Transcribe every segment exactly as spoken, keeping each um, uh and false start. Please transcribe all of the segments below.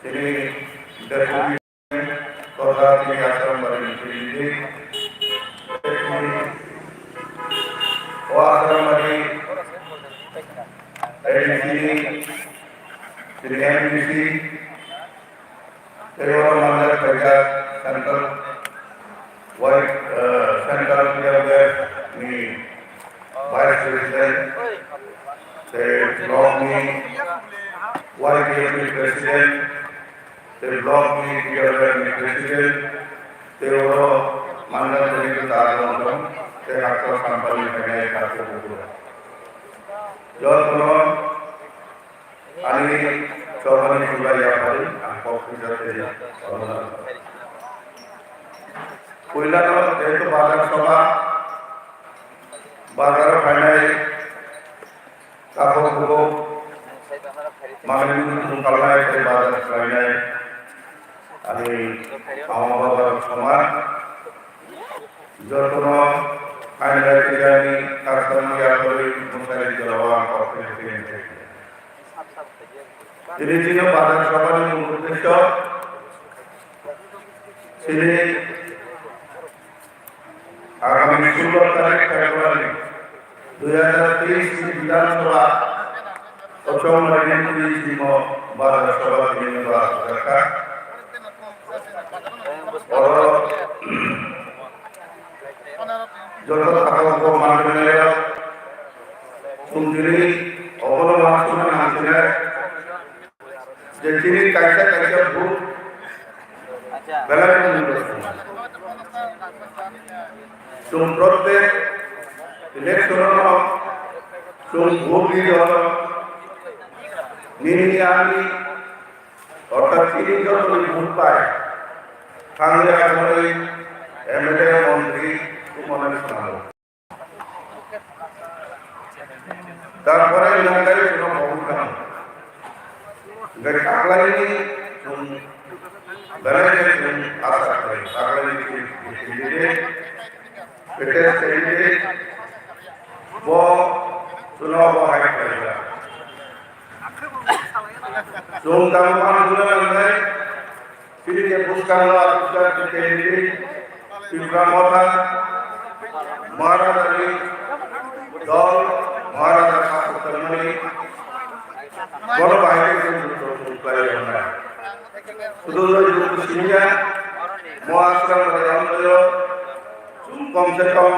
Tini deputy totha tini Ashram Bari ni tini, tini o Ashram Bari A D C ni tini M D C, tei oro manjak phaijak central wai, eh, central P W F ni vice president, tei block ni Y P F ni president, tei block ni P W F ni president, tei oro manjak tei ta tong tei hakto sampani phainai hakto bukur. Jotono ani chobani chubai yapharwi ang kok phuja tei puilano jehetu bazar soba, bazaro phainai takhuk bukhuk manwi mung kalnai tei bazar khlainai ani ama babarok soma jotono phainai tei ani takhukni yapharwi mwsari jorao ang kok phuja tei. Tini chini bazar sobani mung uddesyo chini agami sullo tarik February dui hajar teis ni Bidhan Sabha kochom lainani twi chini bazar soba tini ba jakha. Oro joto thangkha bo manwi nai rok chwng tini obono uansukna nang sinai. Je chini kaisa kaisa bhut belai no mungwi tongo. Chwng protek election-o chwng bhut ri rw nini ani orthat chini jotoni bhut pai thangwi athangwi M L A montri tubumani swnamwi. Tarpore nangkhe chwngno mohor kha. Hwnkhe taklaini chwng belai khe chwng asa khlai, taklaini chwng candidate, better candidate, bo chwngno bo hai khlaijak. Chwng tamo phano hwnna nangnai, chini je bwskango aswksa candidate, Tipra Motha, Maharajani dol, Maharaja Sakhutalmani, bono bahai khe chwng bujo chwng khlai rwnai. Sudu joi buku siniya, mo aswkang bai amlayo, chwng kom se kom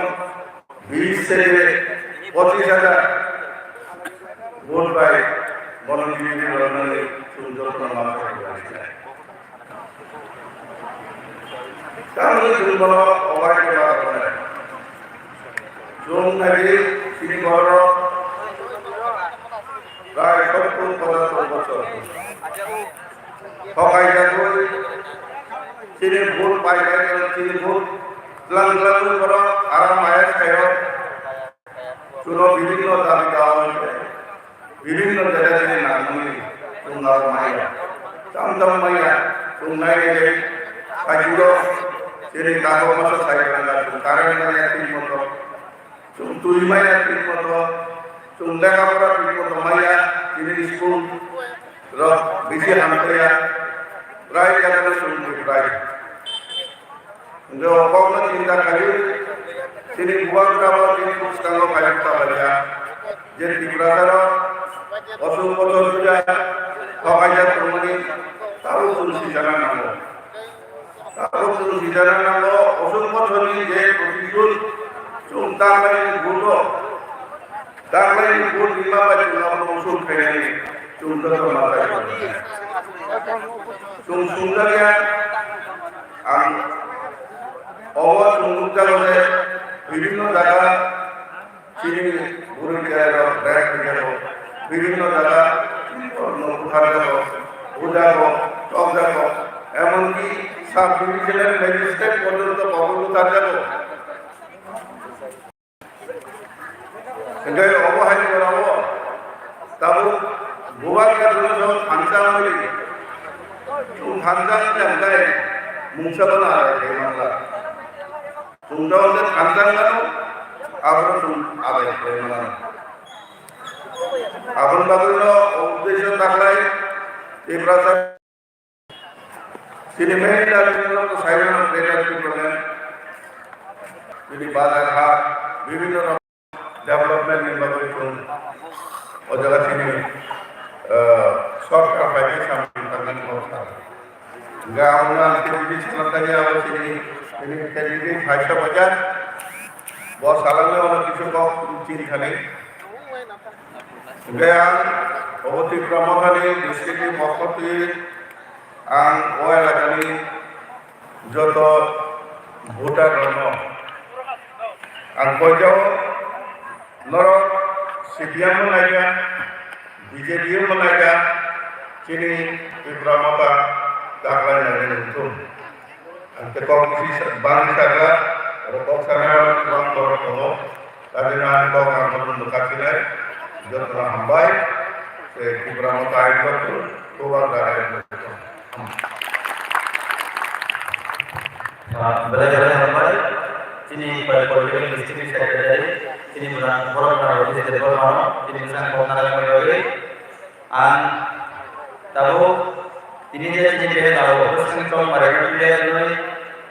bis theke pochis hajar vote bai bono bini rwnani chwng jotono ma khlai. Tamni chwng bono obai khe ma rwnai. Chwng nai di chini borok prai sottur pochattor bochor. Hokai jagoi chini vote pai pai chini vote tlang tlang borok aram ayas khayo. Chwngno bibhinno dabi dawa hwnkhe, bibhinno jagani nangmani chwng aro maya. Tam tam maya, chwng nai nai, kaichiro, chini tago masa sai gana, chwng current maya thik moto, chwng twi maya thik moto, chwng lekha pora thik moto maya, chini school rok bisi hamkaya, rai jagani chwng thik rai. Hwnkhe o kokno chinta khlaiwi chini bubagrabo chini bwskango kaijakma baikha. Je Tiprasarok bosong bosong puja hokaijak tongmani tabuk chwng sijana nango. Tabuk chwng sijana nango, bosong bosongni je constitution chwng ta khlaini vote-o. Taklaini vote rima bai chwng abono usul khainani chwng joto ma chai tongo. Chwng sumjakya ang obo chwng nukjago je bibhinno jaga chini bwrwi cherairok rek rwjago, bibhinno jaga chini borokno butharjago, bujago, chopjago, emonki sub divisional magistrate porjonto kobor butharjago. Hingke obo hai jora o tabuk bubagra chwngno thansa wngwi, chwng thansa wngkha hingke mungsa bono arai khlai manla. Chwng jabo khe thansa wngmano, abono chwng arai khlai manlano. Aboni bagwino o uddesho taklai Tiprasa Chini main dabi hwnkhe Saiman Greater Tipraland. Chini bazar hat, bibhinno development ni bagwi chwng o jaga chini, eh, sorkar bai khe samung tangnani kok sa. Hwnkhe ang no ang chini chini salantani abo chini, chini candidate Phaisa Bazar. Bo salangni ono kisu kok chini thani. Hwnkhe ang obo Tipra Mothani district ni pokho twi ang o elakani joto voter rokno ang koijao, norok C P M no naikha, B J P no naikha, chini Tipra Motha taklai nainani wngthung. Ang khe kok bisi sa-, bangni sakha, oro kok sanai bang borok tongo. Tei ani kok ang bono mwkha sinai, jotono hambai, tei Tipra Motha ayuk joto, Bubagra ayuk joto. Ah, belai belai hambai, chini Pal Political District Secretary, chini Bwrang Borok Rao District Bormano, chini bwsang kok narwkmani bagwi. Ang tabuk tini je chini bihai tabuk bwswk chong barwi twiwi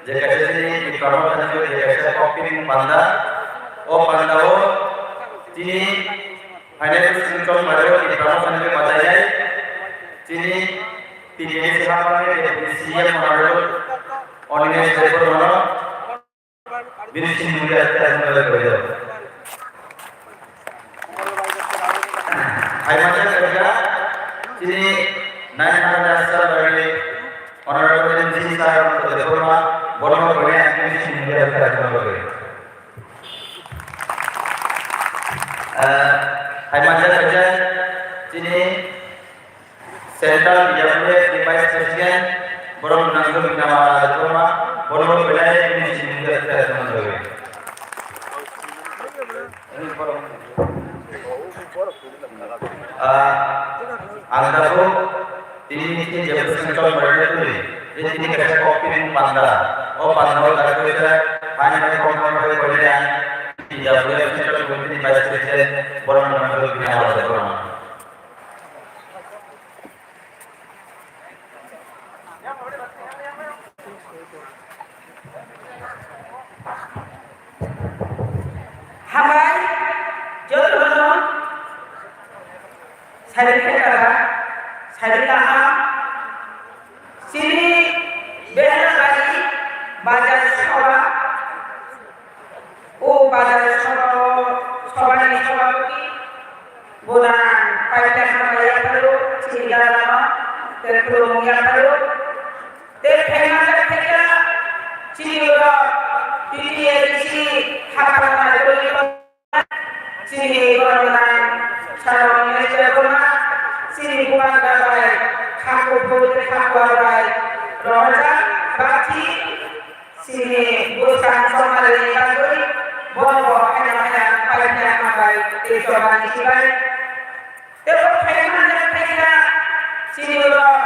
je kaisa chini Tipra Mothani je kaisa kokpini panda, o panda o chini phainai bwswk chong barwi Tipra Mothani bachainai chini T T A C hapmani Deputy C M Honorable Animesh Debbarmano. Bini simi mungya khe ang belai belai. Hai manya kerja, chini nine hundred sal bagi Honorable M C sir Debbarma, bono bagi ang bini simi mungya khe ang belai belai. Eh, hai manya kerja, chini Central P W F ni Vice President, borok nangkuk nama Debbarma, borok belai bini simi mungya khe ang belai belai. Ah, ang tabuk tini tini je bwswk chong barwi twi, je tini kaisa kokpini panda, o panda o dakhwisa, haino kokno bai koilai ang, P W F Central Committee ni Vice President, borok nangkuk nama Debbarma. Hambai, jotono sari khe kaba, sari kaham, chini Behanabari bazar soba, o bazar soba, sobani sobapati, bono paita hambai yapharo, chini dara no, tei khulumung yapharo. Tei phaima jak phaikha chini borok T T A D C hapang nai tongwi tong, chini borok nang Sarong Minister Burma, chini Bubagra bai kha kuphur tei kha kuar bai rohorjak bathi, chini bwskang chongmani bagwi bono bo haino haino paithakma bai tei chobani sibai. Tei bo phaima jak phaikha chini borok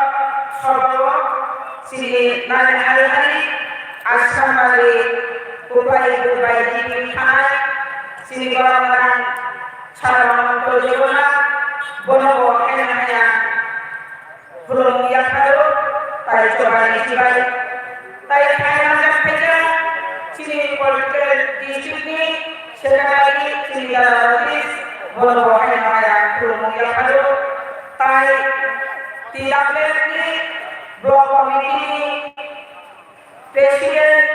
sobao chini nai hari hari Assam bari kubai kubai digi thanai chini borok nang Sarong Minister Burma bono bo haino haino khulumung yapharo tai chobani sibai. Tai phaima jak phaikha chini political district ni secretary chini dara Rajneesh bono bo haino haino khulumung yapharo. Tai T W F ni block committee ni president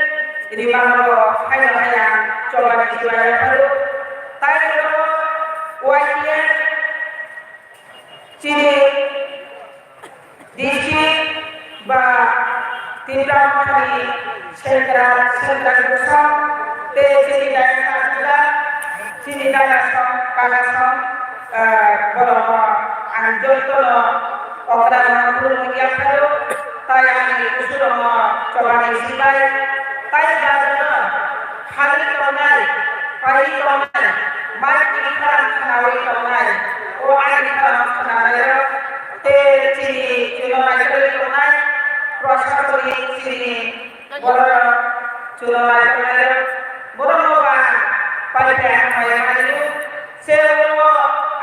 Rimano bo haino haino chobani sibai yapharo. Tai oro Y T F chini district ba Tipra Mothani central, central bwsong tei chini daisa juda, chini daga song, kaga song, ah, borokno ang jotono okra no khulumung yapharo, tai ani usurokno chobani sibai, tai daga no Khali tongnai, pai tongnai, mai ni khorang khnaui tongnai, o ani khorang khnanairok, tei chini chuno naikolwi tongnai, prosasoni chini bororok chuno naikolnairok, borokno ba pai khe hambai mani, se o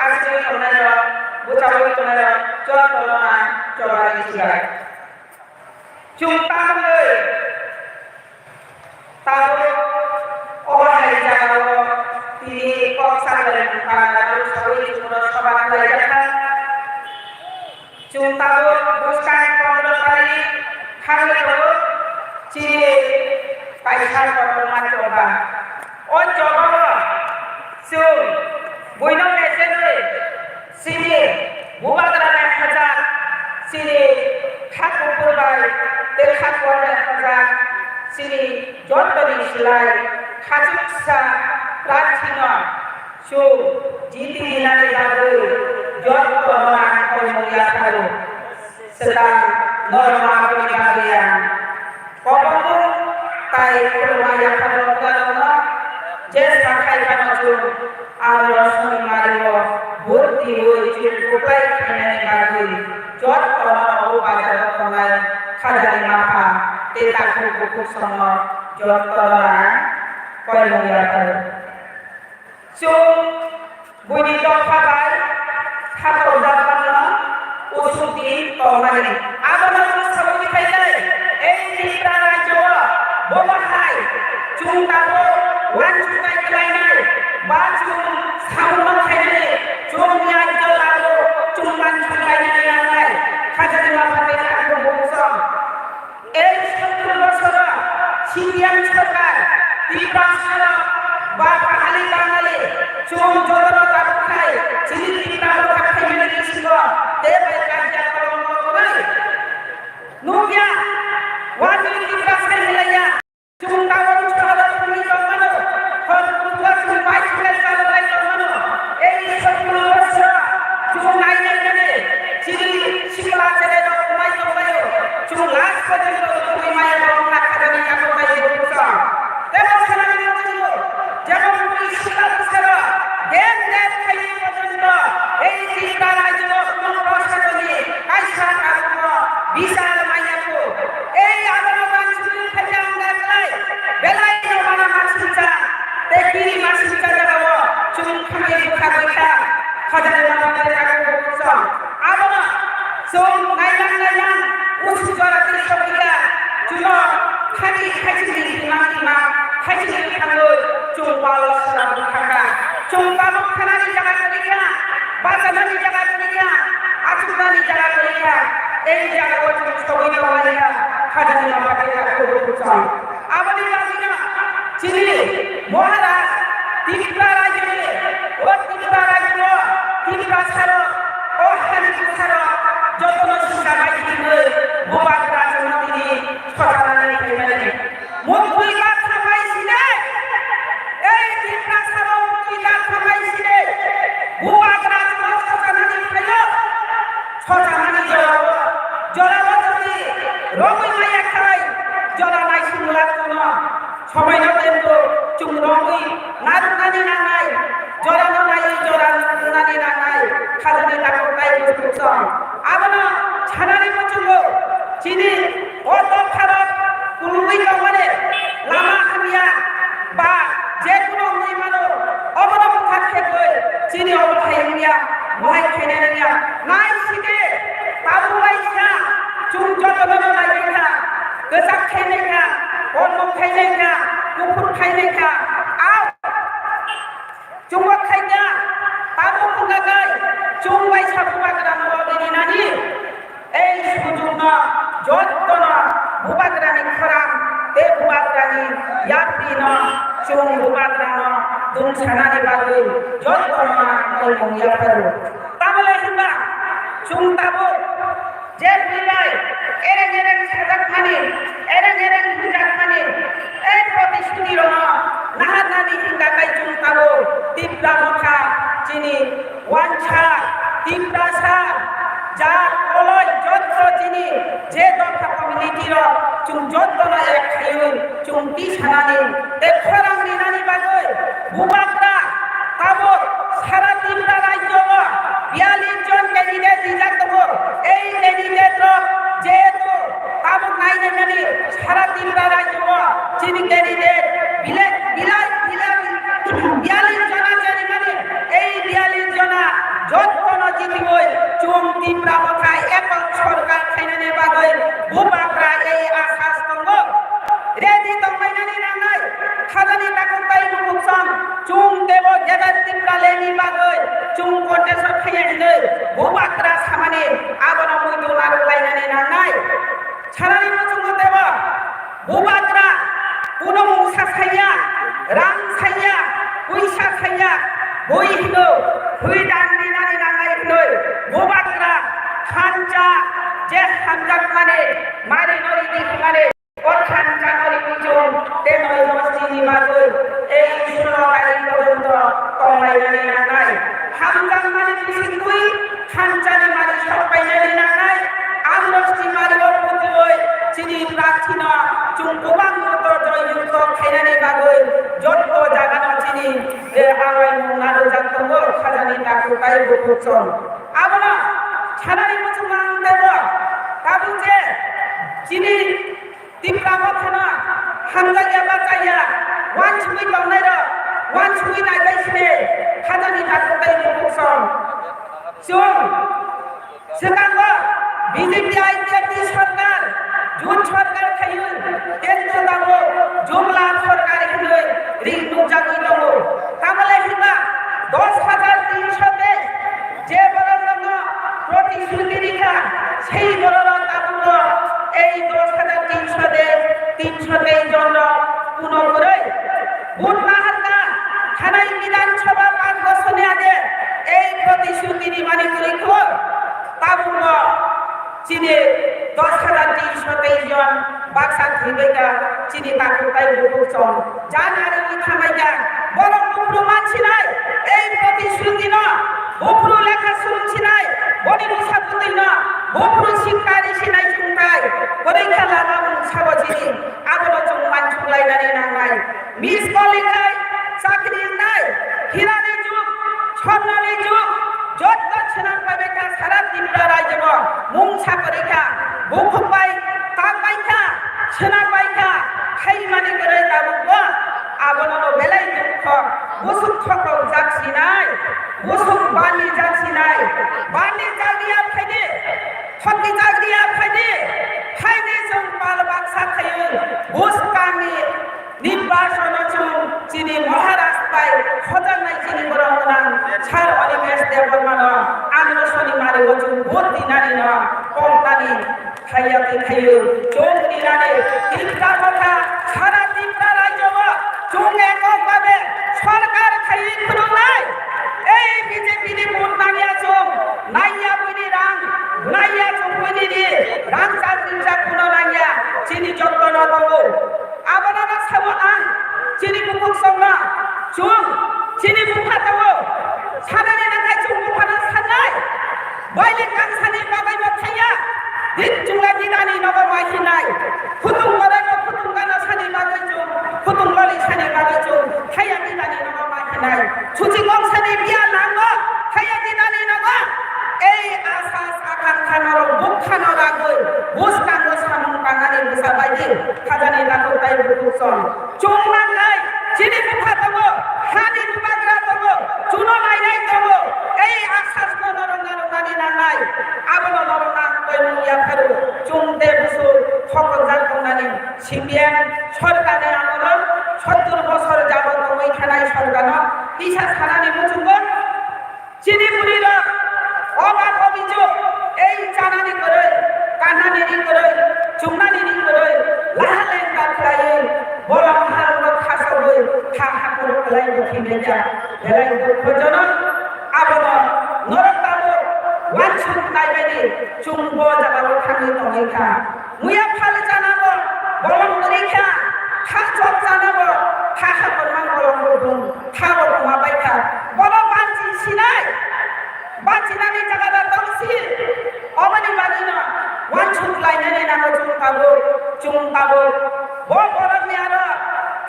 asugwi tongnairok, bwchaui tongnairok, jotono ang chobani sibai. Chwng ta Tabuk o hai jagao tini kok saklai mung panda rok sawi chwngno soba khlaijakha. Chwng tabuk bwskang pondro tarik thangwi tongo chini kaisa kotorma choba. O chobao chwng buino mechenwi chini bubagrani hajak, chini kha kuphur bai tei kha kuar bai hajak, chini jottoni slai khachuksa prarthino chwng jiti rinani bagwi jottono ang koimung yapharo. Swkang norok ma aboni bagwi ang Kwbangma tai khulumma yapharo kwlarokno je sakhai phano chwng ang rosoni mario bhortiwi chwng kwplai khainani bagwi jottono o bazaro tongnai khajani mapha tei takhuk bukhuk songno jottono ang koimung yapharo. Chwng buini dopha bai sakokjak mano usuk di tongmani. Abono chwng saboni khainai, ei Tripura rajyo o bomo hai chwng tabuk uansuknai khlainai ba chwng samungo khainani chwng rajyo lago chwng uansuknai nangnai khajani mapha tei takhuk bukhuk song. Ei sottur bosoro C P M sorkar Tiprasarok ba Bahali Bangali chwng jotono tabuk khai chini Tipra motha khaimani bisingo tei bai karja kolomno kwrwi nukya, watwi Tiprasa hinlaiya. Chwng tabuk chwngno thangwi tongmano, hor kuthukgo chwng bai thangwi chalok lai tongmano. Ei sottur bosoro chwng nai nai nani chini sikla cherairok wngwi tonglaio. Chwng last porjonto wngwi maya borok kha khajani yago bai bwsong. Tebo sanani muchungo, jemon bwrwi sikla bwsarok den den khaini porjonto ei Tripura rajyo o kunu prosasoni kaisa tabukno bichar manya kho. Ei abono wansugwi khaina wngkha khlai, belai no mana masingcha, tei kiri masingcha jagao chwng thangwi bwkha gwi kha, khajani mapha tei takhuk bukhuk song. Abono chwng nainang nainang usu jora tei sogwi kha, chwngno khani khaichini tima tima khaichini thangwi chwng palo swnam bwkha kha. Chwng tabuk khanani jaga kwrwi kha, bachanani jaga kwrwi kha, achuknani jaga kwrwi kha. Ei jagao chwng sogwi tongmani kha, khajani mapha tei takhuk bukhuk song. Aboni bagwino chini Maharaj Tripura rajyoni, o Tripura rajyo, Tiprasarok, o hani bwsarok jotono singsa bai hinwi bubagra chwngno tini sotanani phaimani. Mukhui baksa bai side, ei Tiprasarok mukhui baksa bai side, bubagra chwngno sotanani phaio. Sotanani jorao, jorao jodi romwi maya khai, jora naising lak chwngno. Somaino tento chwng romwi narwknani nangnai, jorano naiwi jora nungnani nangnai, khajani takhuk tei bukhuk song. Abono sanani muchungo chini o dopharok kulugwi tongmani lama hamya ba je kuno wngwi mano, obono bwthar khegwi chini obo hai wngya, bo hai khainai wngya. Nai sidi tabuk laisa chwng jotono naiwi kha, kwchak khainai kha, kormo khainai kha, kuphur khainai kha, a Chwngno khaina tabuk wngkha khe chwng bai sa bubagrano logi rinani. Ei sujukno jottono bubagrani khorang tei bubagrani yaprino chwng bubagrano dungsanani bagwi jottono ang koimung yapharo. Tamole hwnba chwng tabuk Je bwrwi bai ereng ereng sajakmani, ereng ereng hwnjakmani, ei protishuti rokno naharnani hinda kai chwng tabuk Tipra Motha chini wansa, Tiprasa, jat, koloi, jotto chini je dopha community rok chwng jottono ek khaiwi chwng tisanani tei khorang rinani bagwi bubagra tabuk sara Tripura rajyo o biyalish jon candidate rijak tongo. Ei candidate rok jehetu tabuk nainani sara Tripura rajyo o chini candidate bilai bilai bilai biyalish jona jerimani, ei biyalish jona jottono jitiwi chwng Tipra Motha ekol sorkar khainani bagwi bubagra ei asas tongo. Ready tongbainani nangnai, Bui hino, bui dan rinani nangnai hinoi, bubagra, thansa, je hamjakmani, mari nori di himani, o thansa nori muchung, te noi dosti ni bagoi, ei suno tari porjonto tonglainani nangnai. Hamjakmani bisingtwi, thansani mari sokpainani nangnai, ang dosti mari o putoi, chini prarthino, chung kubang motor joy yukto khainani bagoi, jotto jagano chini, e, awaimung narwkjak tongo, khajani takhuk tei bukhuk chwng. Abono sanani muchungo ang tebo, tabuk je chini Tipra mothano hamjakya bachaya, uansugwi tongnairok uansugwi naibai sini, khajani takhuk tei bukhuk chwng. Chwng Swkango B J P I P F T sorkar, jut sorkar khaiyung, kintu tabuk jumla sorkar hinwi ring nukjagwi tongo. Tamole hinba dos hajar tinsho tei je borok rokno protishruti rikha, sei borok rok tabukno ei dos hajar tinsho tei, tinsho tei jon rok kuno kwrwi. Vote naharkha, thanai Bidhan Sabha panch bosor ni age ei protishruti rimani kwrwi kho, tabukbo chini dos hajar tinsho tei jon baksa thwibaikha chini takhuk tei bukhuk chwng. Jan ari wi thambaikha, borok buphuru mansinai, ei protishruti no buphuru lekha swrwngsinai, boni bwsa bwtwi no buphuru sikha risinai chwngthai, kwrwi kha lama mung sabo chini, abono chwng mansuklainani nangnai. Miss Qualified, chakri wngnai, hirani jug, swarnani jug, jotto swnam bai bai kha sara Tripura rajyo o mungsa kwrwi kha, bukhuk bai tak bai kha, swnam bai kha, khaimani kwrwi tabukbo abono no belai dukho, busuk thokok jak sinai, busuk bani jak sinai, bani jak ya phaidi, thoki jak ya phaidi, phaidi chwng pal baksa khaiyung, buskangni Nirbachon o chwng chini Maharaj bai hojaknai chini borok gwnang Sir Animesh Debbarma no Andhra Soni mari o chwng vote dinani no komtani khaiya twi khaio. Chwng dinani Tipra motha sara Tipra rajyo o chwng ekok babe sorkar khaiwi khulumnai. Ei B J P ni vote nangya chwng, nangya buini rang, nangya chwng buini ri, rang chakri chakri no nangya, chini jotto no tongo. Abono no sabo ang, chini bukhuk songno, chwng, chini bupha tongo, sanani nangkhe chwng buphano sanai, boiling kangsani bagwi bo thaiya, din chwngla dinani nogo ma hinai, khutung borai no khutung gana sani bagwi chwng, khutung loli sani bagwi chwng, thaiya dinani nogo ma hinai, suchi kong sani biya lango, thaiya dinani nogo, ei asa sakang khanarok bukha no ragwi, bus kango samung tangani bwsa baidi, Khajani takhuk tei bukhuk song. Chwng nangnai, chini bupha tongo, hani bubagra tongo, chuno nainai tongo. Ei aksasno norok narwknani nangnai. Abono norok nang koimung yapharu. Chwng de busu thokjak tongnani. C P M sorkarni amolo sottur bosor jabot tongwi thanai sorkarno kisa sanani muchungo. Chini bwrwi rok oba obichuk ei chanani kwrwi, kannani ni kwrwi, chumnani ni kwrwi, laha lengta khlaiwi bolong harokno khasogwi ha hakhoro kwlai bo thwibaikha, belai dukhojonok. Abono norok tabuk uansuk naibaidi chwng bo jagao thangwi tongwi kha. Muya phal chana bo bolong kwrwi kha, kha chok chana bo kha ha kwrwng bolong kwrwng kha bo kwma bai kha. Bono banchi sinai, banchinani jaga da tongsi. Oboni bagwino uansuk lainani nango chwng tabuk, chwng tabuk. Bo borokni aro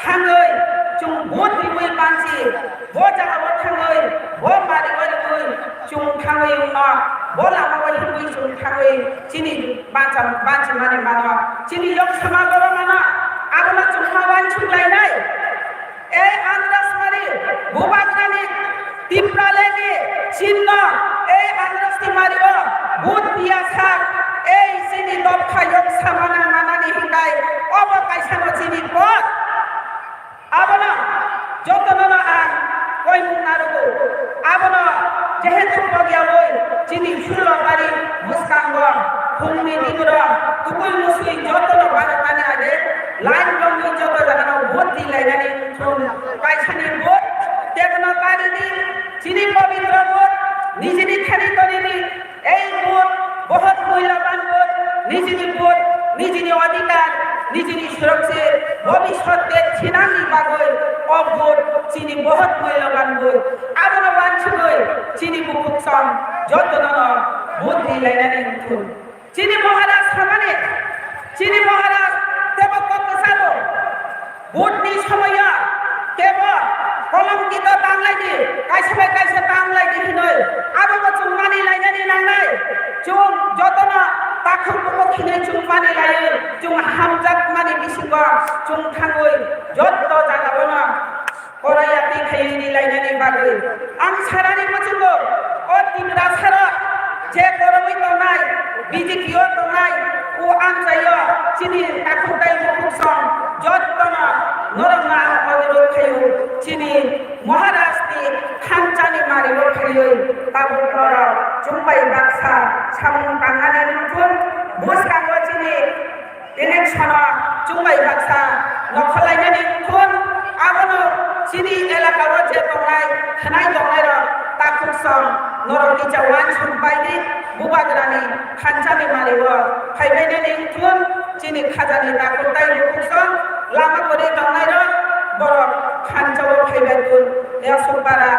thangwi chwng vote riwi banchi. Bo jagao thangwi, bo mari o riwi chwng thangwi wngno, bo lamao himwi chwng thangwi chini bancha, banchimani mano, chini yok samagoro mano, abono chwngno uansuk lainai. Ei Andhra Sumari, Bubagrani, Tipralandni, chinno, ei Andhra Sumari o, vote piya sak, ei chini dopha yok samana manani hinai, obo kaisano chini pot. Abono jotono no ang koimung narugo. Abono jehetu pogyawi chini sullo tari bwskango phungni diboro tukui musui jotono baroknani age line romwi joto jagano vote di lainani thung kaisani vote tebwno Chini pobitro vote, nijini thani tonini, ei vote, bohot mulyaban vote, nijini vote, nijini odhikar, nijini surokshe, bhobishyot de thinani bagwi, o vote, chini bohot mulyaban vote. Abono wansugwi, chini bukhuk song, jotono no vote ri lainani wngthun. Chini Maharaj samani, chini Maharaj tebo kok kwcharo. Vote ni somoyo kebo kolomkito tanglaidi, kaisa bai kaisa tanglaidi hinoi. Abobo chwng mani lainani nangnai. Chwng jotono takhuk bukhuk hinoi chwng mani laiwi, chwng hamjakmani bisingo chwng thangwi joto jagao no Korai yati khaini lainani bagwi ang sarani muchungo o Tiprasarok je borogwi tongnai, B J P o tongnai, o amchaio chini takhuk tai bukhuk song jottono norokno ang onurod khaio, chini Maharaj ni thansa ni mario phaiwi tabuk norok chumbai baksa samung tangnani nungkuk bwskango chini Election o chumbai baksa nokhorlainani wngthun, abono chini elaka o je tongnai, khnai tongnai rok takhuk song norok kisa uansuk bai di, bubagrani thansa ni mari o phaibainani wngthun, chini khajani takhuk tai bukhuk song lama kwrwi tongnai rok borok thansa o phaibai thun, Yasuk para